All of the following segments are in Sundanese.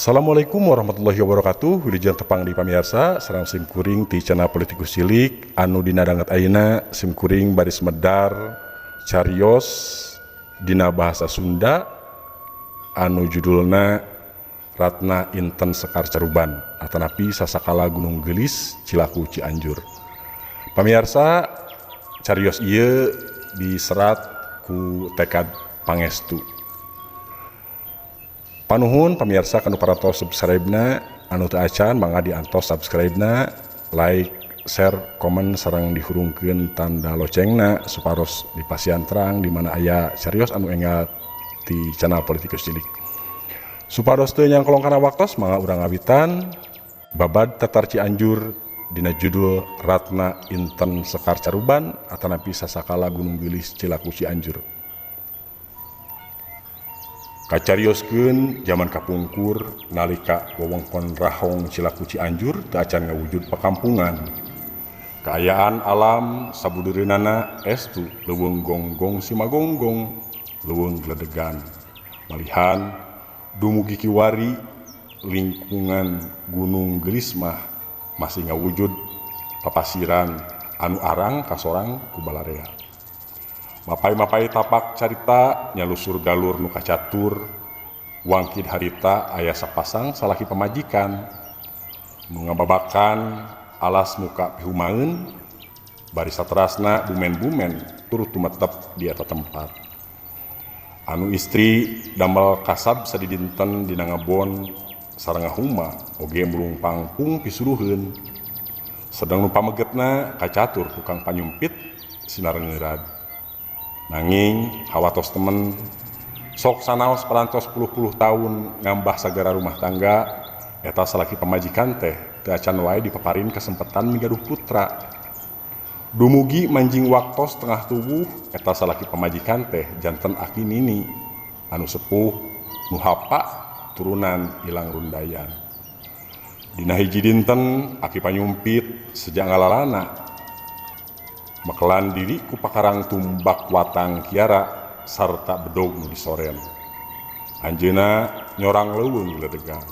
Assalamualaikum warahmatullahi wabarakatuh. Wilujeng tepang di pamirsa sareng sim kuring ti channel Politikus Cilik anu dina danget ayeuna sim kuring baris medar carios dina bahasa Sunda anu judulna Ratna Inten Sekar Caruban atanapi Sasakala Gunung Geulis Cilaku Cianjur. Pamirsa, carios ieu diserat ku Tekad Pangestu. Panuhun pamirsa kanu parantos subscribe-na, anu teu acan mangga diantos subscribe-na, like, share, komen sareng dihurungkeun tanda locengna supados dipasihan terang di mana aya carios anu enggal di channel Politikus Cilik. Supados teu nyangkolong kana waktos, mangga urang ngawitan babad Tatar Cianjur dina judul Ratna Inten Sekar Caruban atanapi Sasakala Gunung Geulis Cilaku Cianjur. Kacarioskeun zaman kapungkur nalika wewengkon Rahong Cilaku Cianjur teu acan ngawujud pakampungan. Kaayaan alam sabudeureunana estu leuweung gonggong simagonggong, leuweung gledegan. Malihan dumugi kiwari lingkungan Gunung Geulis mah masih ngawujud papasiran anu arang kasorang ku balarea. Mapay-mapay tapak carita nyalusur galur nu kacatur wangkid harita aya sapasang salaki pamajikan nu ngababakan alas muka pihumaeun bari saterasna bumen-bumen turut tumetep di eta tempat. Anu istri damel kasab sadidinten dina ngebon sareng ngahuma oge mulung pangpung pisuruheun. Sedeng nu pamegetna kacatur tukang panyumpit sinarengeurad. Nanging hawatos temen sok sanaos parantos puluh-puluh tahun ngambah sagara rumah tangga eta salaki pamajikan teh teu acan wae dipaparin kesempatan migaduh putra. Dumugi manjing waktos tengah tubuh eta salaki pamajikan teh janten aki nini anu sepuh nu hapa turunan ilang rundayan. Dina hiji dinten aki panyumpit sejak ngalalana mekelan diri ku pakarang tumbak watang kiara sarta bedog nu disoren. Anjeunna nyorang leuweung gledegan.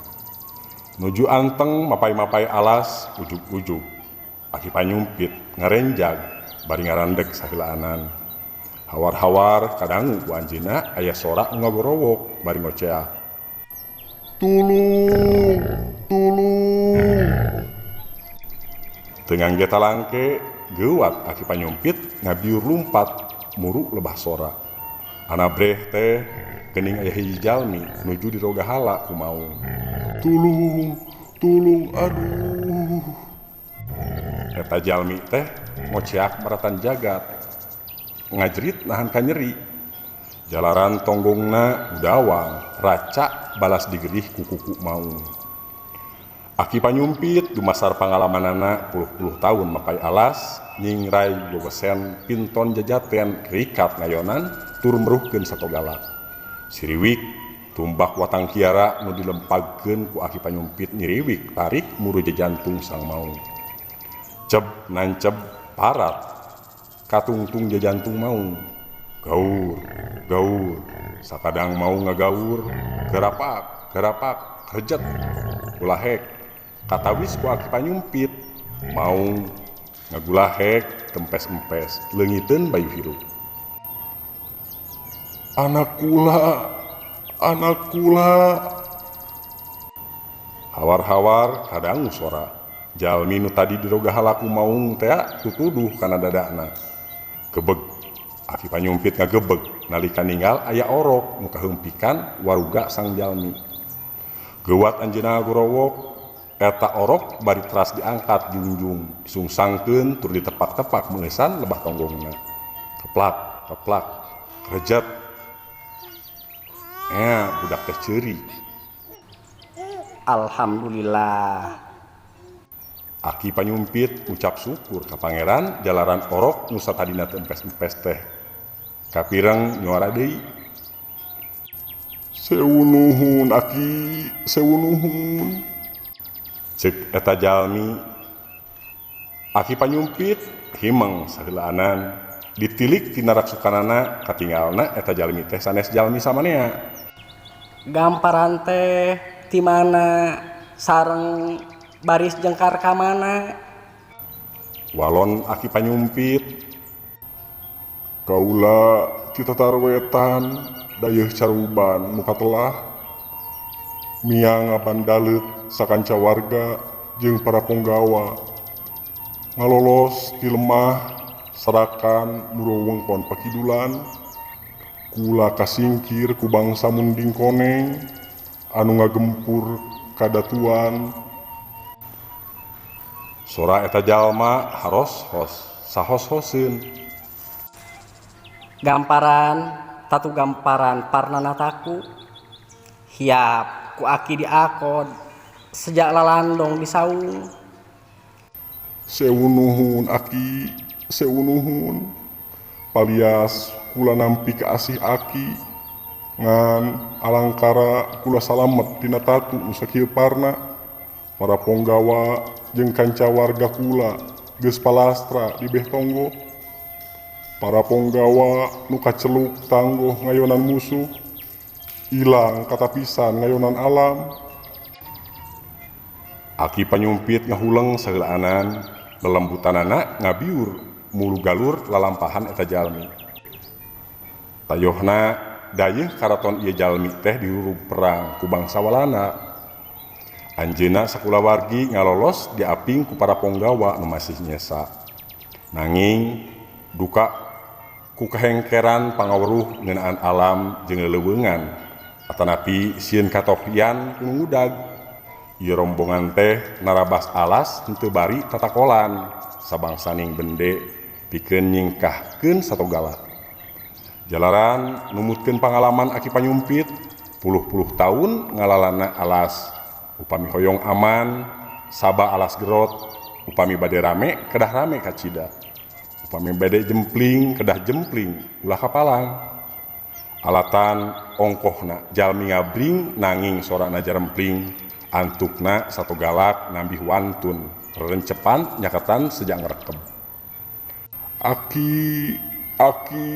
Nuju anteng mapay-mapay alas ujug-ujug. Aki panyumpit ngarenjag bari ngarandeg sahilaanan. Hawar-hawar kadangu ku anjeunna aya sora nu ngagorowok bari ngoceak. Tulung, tulung. Teu ngangge talangke geuwat aki panyumpit ngabiur lumpat muru lebah sora. Anabreh teh geuning aya hiji jalmi nuju dirogahala ku maung. Tulung, tulung, aduh. Eta jalmi teh ngoceak maratan jagat. Ngajrit nahan kanyeri. Jalaran tonggongna budawang, raca balas digerih ku kuku maung. Aki panyumpit dumasar pangalamanana puluh-puluh tahun mapay alas, nyingray gogesen pinton jajaten rikat ngayonan tur meruhkeun satogala. Siriwik tumbak watang kiara nu dilempagkeun ku aki panyumpit nyiriwik tarik muru jajantung sang maung. Ceb nanceb parat katungtung jajantung maung. Gaur, gaur, sakadang maung ngagaur, gerapak, gerapak, kerjet, gulahek, katawis ku aki panyumpit, maung ngagulahek, tempes-empes, leungiteun bayu hirup. Anak kula, anak kula. Hawar-hawar kadangu sora. Jalmi nu tadi dirogahala ku maung tea tutuduh kana dadana. Gebeg, aki panyumpit ngagebeg nalika ninggal aya orok nu kahempikan waruga sang jalmi. Geuwat anjeunna ngagorowok, eta orok bari teras diangkat jungjung, disungsangkeun tur ditepak-tepak meungeusan lebah tonggongna. Keplak, keplak, kerjet. Budak teh ceuri. Alhamdulillah. Aki panyumpit ucap syukur ka pangeran jalaran orok nu satadina teu empes-empes teh. Kapireng nyuara deui. Sewu nuhun aki, sewu nuhun. Ceuk eta jalmi. Aki panyumpit himeng saheulaanan ditilik tina raksukanana katingalna eta jalmi teh sanes jalmi samanea. Gamparan teh ti mana sareng baris jengkar ka mana? Walon Aki Panyumpit. Kaula ti Tatar Wetan dayeuh Caruban nu katelah miang ngabandaleut sakanca warga jeung para ponggawa ngalolos ti lemah Sarakan muru wewengkon pakidulan kula kasingkir ku bangsa Munding Koneng anu ngagempur kadatuan. Sora eta jalma haros-hos sahos-hoseun. Gamparan tatu gamparan parnana taku hiap ku aki diakod sejak lalandong di saung. Sewu nuhun aki, sewu nuhun. Palias kula nampi kaasih aki ngan alangkara kula salamet tina tatu nu sakieu parna. Para ponggawa jeung kanca warga kula geus palastra di beh tonggoh. Para ponggawa nu kaceluk tanggoh ngayonan musuh, ilang katapisan ngayonan alam. Aki Panyumpit ngahuleng saheulaanan, lelembutanana ngabiur mulu galur lalampahan eta jalmi. Tayohna dayeuh karaton ieu jalmi teh dirurug perang ku bangsa Walanda. Anjeunna sakulawargi ngalolos diaping ku para ponggawa nu masih nyesa. Nanging duka ku kahengkeran pangaweruh ngeunaan alam jeung leleuweungan atanapi sieun katohyan ku nu ngudag. Ieu rombongan teh narabas alas henteu bari tatakolan sabangsaning bende pikeun nyingkahkeun satogala. Jalaran numutkeun pangalaman Aki Panyumpit puluh-puluh taun ngalalana alas. Upami hoyong aman saba alas gerot, upami bade rame kedah rame kacida, upami bade jempling kedah jempling ulah kapalang. Alatan ongkohna jalmi ngabring nanging sorana jarempling, antukna satogalak nambih wantun rencepan nyaketan sejak ngerekem. Aki aki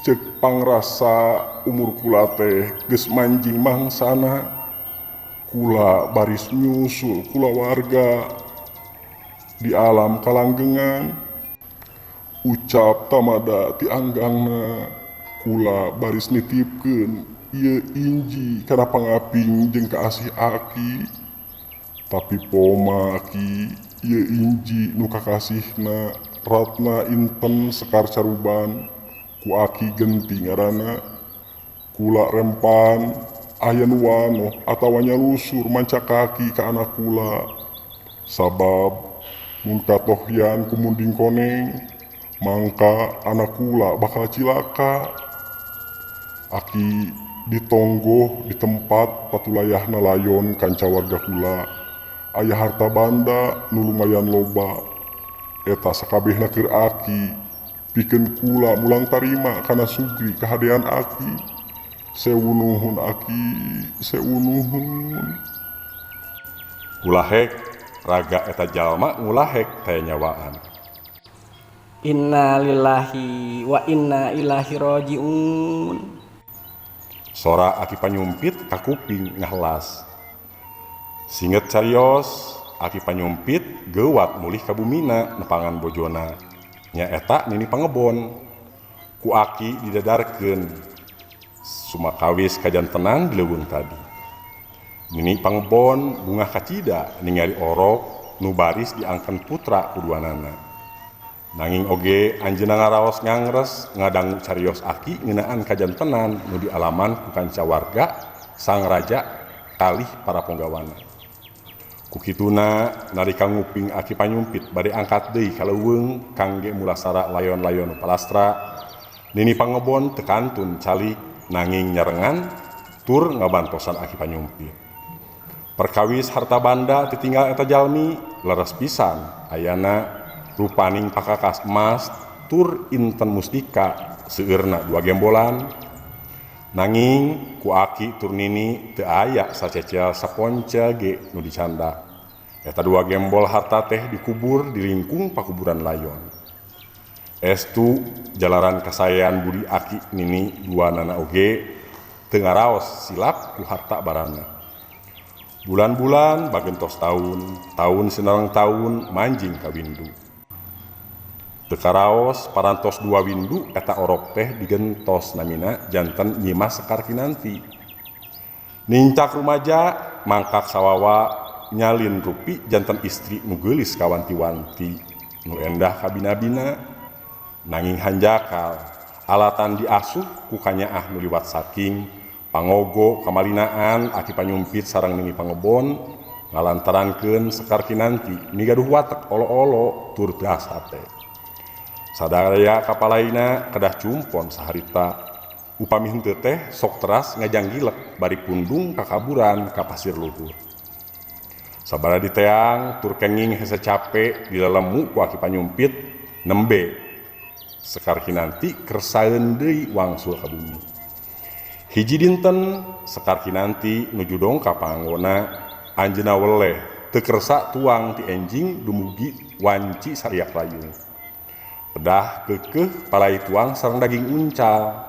cek pangrasa umur kula teh geus manjing mangsana. Kula baris nyusul kula warga di alam kalanggengan. Ucap tamada ti anggangna kula baris nitipkeun ieu inji kana pangaping jeung kaasih aki. Tapi poma aki ieu inji nu kakasihna Ratna Inten Sekar Caruban ku aki genti ngaranna. Kula rempan aya nu wanoh atawa nyalusur manca kaki ka anak kula. Sabab mun katohyan ku Munding Koneng mangka anak kula bakal cilaka. Aki ditonggoh di tempat patulayahna layon kanca warga kula. Aya harta banda nu lumayan loba. Eta sakabehna keur aki pikeun kula mulang tarima kana sugri kahadean aki. Sewu nuhun aki, sewu nuhun. Kulahek raga eta jalma ngulahek taya nyawaan. Innalillahi wa inna ilaihi rajiun. Sora Aki Panyumpit kakuping ngahelas. Singet carios Aki Panyumpit geuwat mulih ka bumina nepangan bojona. Nyaeta Nini Pangebon. Ku aki didadarkeun sumakawis kajantenan di leuweung tadi. Nini Pangebon bungah kacida ningali orok nu baris diangken putra kuduanana. Nanging oge anjeunna ngaraos ngangres ngadangu carios aki ngeunaan kajantenan nu dialaman ku kanca warga sang raja kalih para ponggawana. Ku kituna nalika nguping Aki Panyumpit bade angkat deui ka leuweung kangge mulasara layon-layon nu palastra, Nini Pangebon teu kantun calik nanging nyarengan tur ngabantosan Aki Panyumpit. Perkawis harta banda titinggal eta jalmi leres pisan ayana rupaning pakakas emas tur inten mustika seueurna dua gembolan. Nanging ku aki tur nini teu aya sacecel saponcel ge nu dicanda. Eta dua gembol harta teh dikubur di lingkung pakuburan layon. Estu jalaran kasaean budi aki nini dua nana oge teu ngaraos silap ku harta barana. Bulan-bulan bagentos taun, taun sinareng taun manjing ka windu. Teu karaos parantos dua windu eta orok teh digentos namina janten Nyimas Sekar Kinanti. Nincak rumaja mangkak sawawa nyalin rupi janten istri nu geulis kawanti-wanti nu endah kabina-bina nanging hanjakal alatan diasuh ku kanyaah nu liwat saking pangogo kamalinaan Aki Panyumpit sareng Nini Pangebon ngalantarankeun Sekar Kinanti migaduh watek olo-olo tur teu hate. Sadaya kapalaina kedah cumpon saharita upami henteu teh sok teras ngajanggilek bari pundung kakaburan ka pasir luhur. Sabada diteang tur kenging hese cape dilalemu ku Aki Panyumpit nembe Sekar Kinanti kersaeun deui wangsul ka bumi. Hiji dinten Sekar Kinanti nuju dongkap panganggona anjeunna weleh teu kersa tuang ti enjing dumugi wanci sariak layung. Pedah keukeuh palai tuang sareng daging uncal.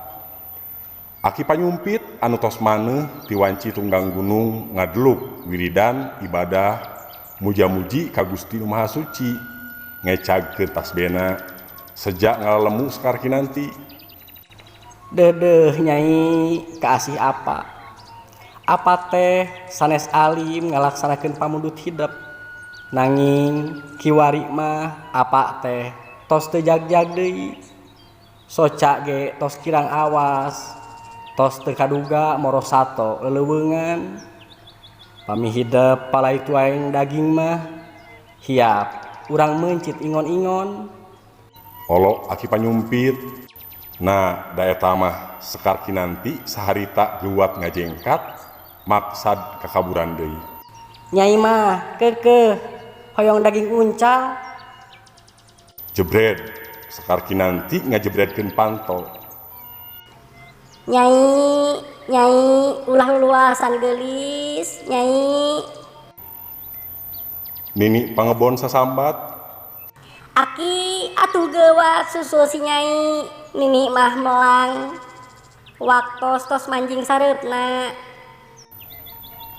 Aki Panyumpit anu tos maneuh ti wanci tunggang gunung ngadeluk wiridan ibadah muja-muji ka Gusti Nu Maha Suci ngecagkeun tasbena sejak ngalalemu Sekar Kinanti. Dedeh Nyai kaasih apa? Apa teh sanes alim ngalaksanakeun pamundut hidep. Nanging kiwari mah apa teh tos teu jagjag deui. Soca ge tos kirang awas. Tos teu kaduga morosato leleuweungan. Pami hidep palai tuaeng daging mah hiap urang meuncit ingon-ingon. Olo Aki Panyumpit. Nah, da eta mah Sekar Kinanti saharita geuwat ngajengkat maksad kakaburan deui. Nyai mah keukeuh hoyong daging uncal. Jebred Sekar Kinanti ngajebredkeun panto. Nyai, Nyai ulah luasan geulis, Nyai. Nini Pangebon sasambat. Aki atuh geuwat susul si Nyai, Nini mah melang. Waktos tos manjing sareupna.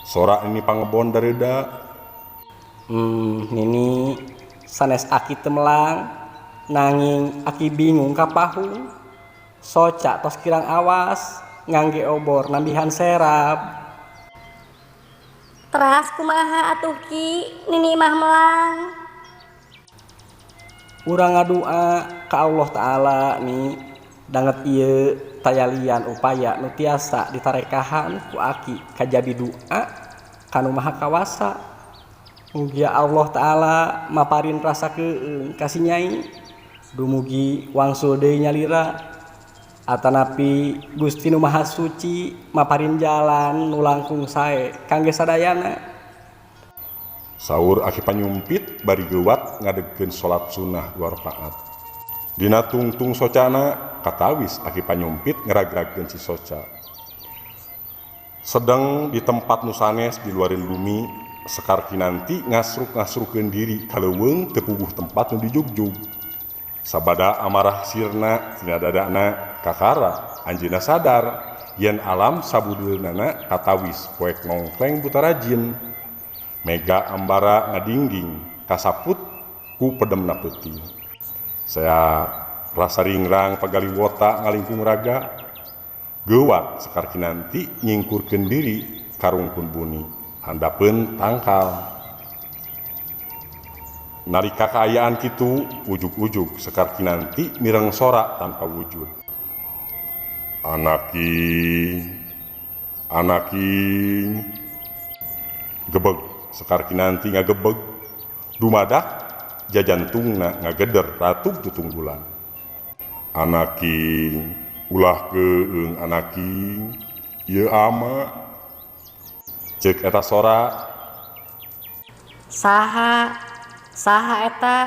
Sora Nini Pangebon dareda. Nini sanes aki teu melang nanging aki bingung ka pahung. Soca tos kirang awas ngangge obor nambihan serab. Teras kumaha atuh Ki, Nini mah melang. Urang ngadua ka Allah Ta'ala ni danget ieu tayalian upaya nu tiasa ditarekahan ku aki kajabi doa kanu Maha Kawasa. Mugia Allah Ta'ala maparin rasa keung ka si Nyai dumugi wangsul deui nyalira atanapi Gusti nu Maha Suci maparin jalan nu langkung sae kangge sadayana. Saur Aki Panyumpit bari geuwat ngadegkeun salat sunnah 2 rakaat. Dina tungtung socana katawis Aki Panyumpit ngeragragkeun si soca. Sedang di tempat nu sanes di luareun bumi, Sekar Kinanti ngasruk-ngasrukeun diri ka leuweung teu puguh tempat nu dijugjug. Sabada amarah sirna tina dadana kakara anjeunna sadar yen alam sabudeunana katawis poek nongkleng buta rajin. Mega ambara ngadingding kasaput ku pedemna peuting. Saya rasa ringrang pagaliwota ngalingkung raga. Geuwat Sekar Kinanti nyingkurkeun diri karungkun buni handapeun tangkal. Nalika kaayaan kitu ujug-ujug Sekar Kinanti mireng sora tanpa wujud. Anaking, anaking. Gebeg Sekar Kinanti ngagebeg dumadak jajantungna ngageder ratug tutunggulan. Anaking ulah keung anaking ieu ama ceuk eta sora. Saha saha eta?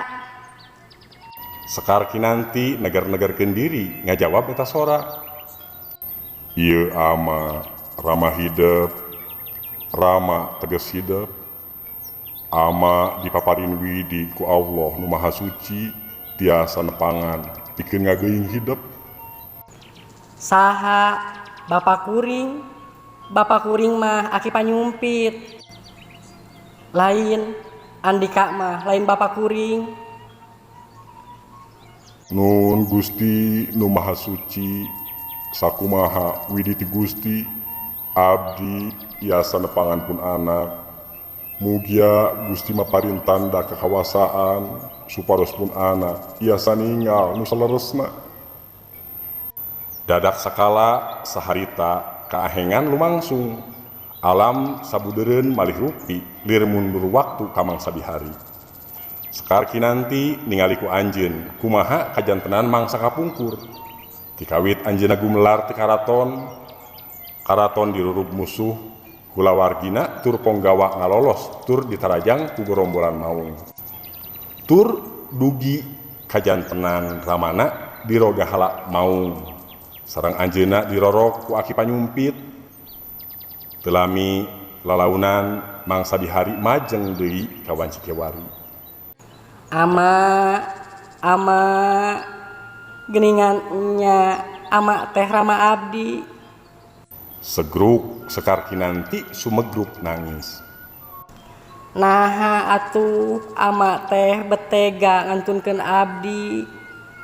Sekar Kinanti negar-negarkeun diri ngajawab eta sora. Ieu ama rama hidep, rama tegas hidep. Ama dipaparin widi ku Allah nu Maha Suci tiasa nepangan pikeun ngageuing hidep. Saha Bapak kuring? Bapak kuring mah Aki Panyumpit. Lain Andika mah lain bapak kuring. Nun Gusti nu Maha Suci, sakumaha widi ti Gusti, abdi tiasa nepangan pun anak. Mugia Gusti maparin tanda kekawasaan supados pun anak tiasa ningal nu saleresna. Dadak sakala saharita kaahengan lumangsung. Alam sabudeureun malih rupi lir mundur waktu ka mangsa bihari. Sekar Kinanti ningali ku anjeun kumaha kajantenan mangsa kapungkur. Tikawit anjeunna gumelar ti karaton, karaton dirurub musuh, kulawargina tur ponggawa ngalolos tur ditarajang ku gorombolan maung. Tur dugi kajantenan ramana dirogahala maung. Sareng anjeunna dirorok ku aki panyumpit. Teu lami lalaunan mangsa bihari majeng deui ka wanci kiwari. Ama, ama, geningan nya ama teh rama abdi. Segruk Sekar Kinanti sumegruk nangis. Naha atuh ama teh betega ngantunkeun abdi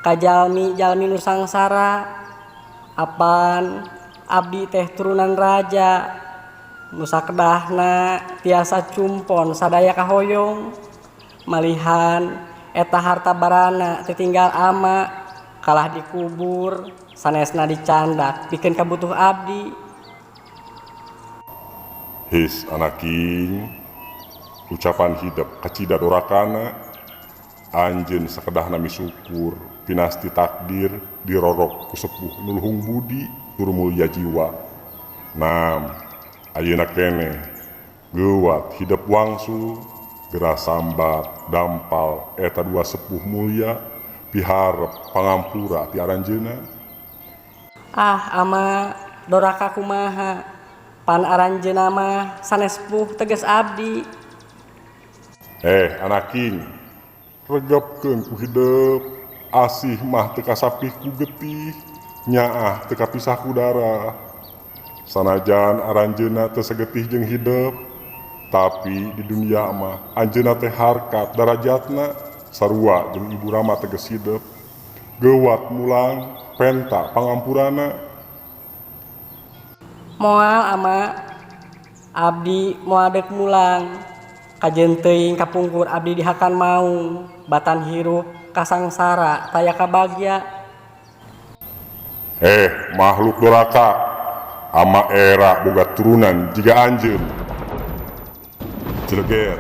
ka jalmi-jalmi nu sangsara. Apan abdi teh turunan raja nu sakedahna tiasa cumpon sadaya kahoyong. Malihan eta harta barana titinggal ama kalah dikubur sanesna dicandak pikeun kabutuh abdi. His anaking, ucapan hidep kacida dorakana, anjeun sakedahna misukur pinasti takdir dirorok ku sepuh nu luhung budi tur mulya jiwa. Nam ayeuna keneh geuwat hidep wangsul geura sambat dampal eta dua sepuh mulya piharep pangampura ti aranjeunna. Ah ama doraka kumaha pan aranjeunna mah sanes sepuh tegas abdi. Anaking, regepkeun ku hidep, asih mah teu kasapih ku getih, nyaah teu kapisah ku darah. Sanajan aranjeunna teu sagetih jeung hidep, tapi di dunia mah anjeunna teh harkat darajatna sarua jeung ibu rama tegas hidep. Geuwat mulang penta pangampurana. Moal ama abdi moal deuk mulang. Kajeun teuing kapungkur abdi dihakan maung, batan hirup kasangsara taya kabagya. Makhluk doraka, ama era boga turunan jiga anjeun. Jeleger,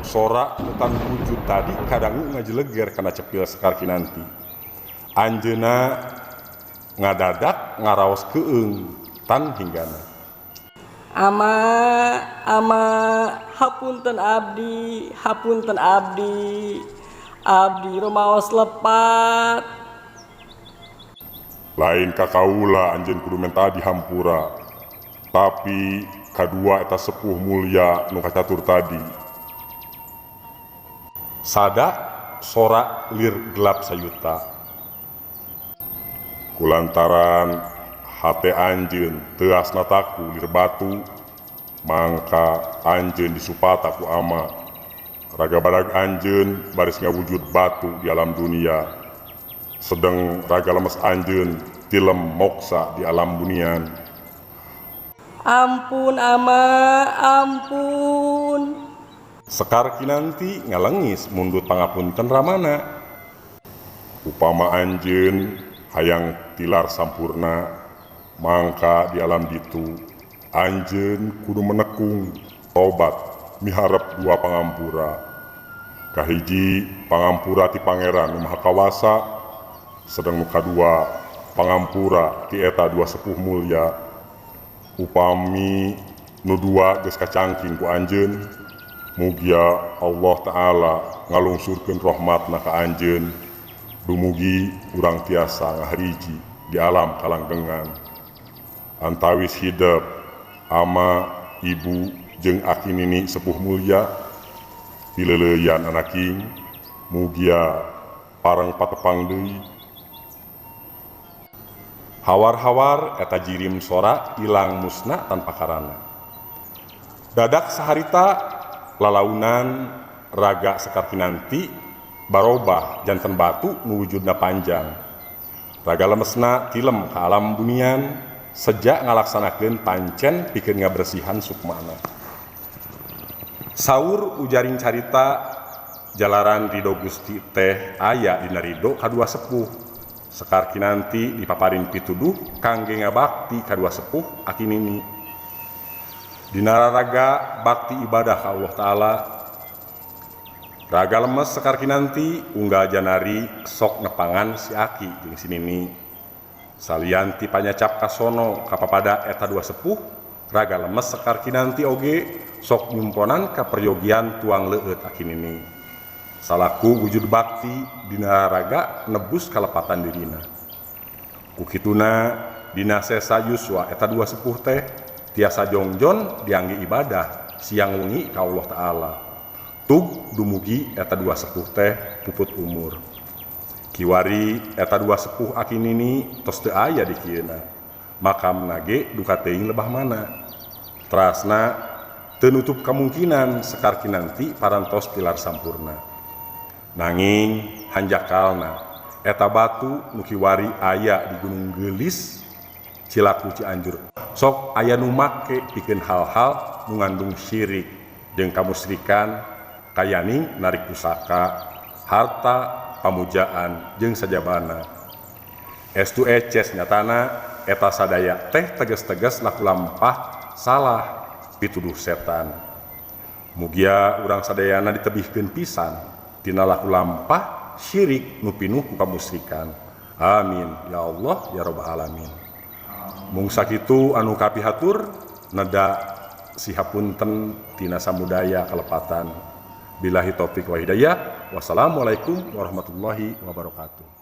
sora tan wujud tadi kadangu ngajeleger kana cepil Sekar Kinanti. Anjeunna ngadadak ngaraos keung tan hinggana. Ama, ama, hapunten abdi, hapunten abdi, abdi rumaos lepat. Lain ka kaula anjeun kudu menta dihampura, tapi kadua eta sepuh mulya nu kacatur tadi. Sada sora lir gelap sayuta. Kulantaran hate anjeun teuas nataku lir batu, mangka anjeun disupata ku ama. Raga badag anjeun baris ngawujud batu di alam dunia, sedeng raga lemes anjeun tilem moksa di alam bunian. Ampun ama, ampun. Sekar Kinanti ngalengis mundut pangapunten ramana. Upama anjeun hayang tilar sampurna, mangka di alam ditu anjeun kudu menekung tobat miharep dua pangampura. Kahiji pangampura ti Pangeran nu Maha Kawasa, sedeng nu kadua pangampura ti eta dua sepuh mulya. Upami nu dua geus kacangking ku anjeun, mugia Allah Ta'ala ngalungsurkeun rahmatna ka anjeun, dumugi urang tiasa ngahariji di alam kalanggengan. Antawis hidep ama ibu jeung aki nini sepuh mulya, dileleuyan anaking, mugia pareng patepang deui. Hawar-hawar eta jirim sora ilang musna tanpa karana. Dadak saharita Lalaunan raga Sekar Kinanti barobah janten batu nu wujudna panjang. Raga lemesna tilem ka alam bunian sejak ngalaksanakeun pancen pikeun ngabersihan sukmana. Saur ujaring carita jalaran ridho Gusti teh aya dina ridho kadua sepuh. Sekar Kinanti dipaparin pituduh kangge ngabakti kadua sepuh aki nini. Dina raraga bakti ibadah ka Allah Ta'ala, raga lemes Sekar Kinanti unggal janari sok nepangan si aki jeung si nini. Salian ti panyacap kasono kapapada eta dua sepuh, raga lemes Sekar Kinanti oge sok nyumponan ka peryogian tuang leueut aki nini. Salaku wujud bakti dina raga nebus kalepatan dirina. Ku kituna dina sesa yuswa eta dua sepuh teh tiasa jongjon diangge ibadah siang wengi ka Allah Ta'ala. Tug dumugi eta dua sepuh teh puput umur. Kiwari eta dua sepuh aki nini tos teu aya di kieuna. Makamna ge duka teuing lebah mana. Trasna teu nutup kamungkinan Sekar Kinanti parantos tilar sampurna. Nanging hanjakalna eta batu nu kiwari aya di Gunung Geulis Cilaku Cianjur. Sok aya nu make pikeun hal-hal nu ngandung syirik jeung kamusyrikan kayaning narik pusaka, harta, pamujaan jeung sajabana. Estu eces nyatana eta sadaya teh tegas-tegas laku lampah salah pituduh setan. Mugia urang sadayana ditebihkeun pisan tina laku lampah syirik nu pinuh ku kamusyrikan. Amin ya Allah ya rabbal alamin. Mung sakitu anu kapihatur neda sihapunten tina samudaya kalepatan. Billahi taufik wa hidayah. Wassalamualaikum warahmatullahi wabarakatuh.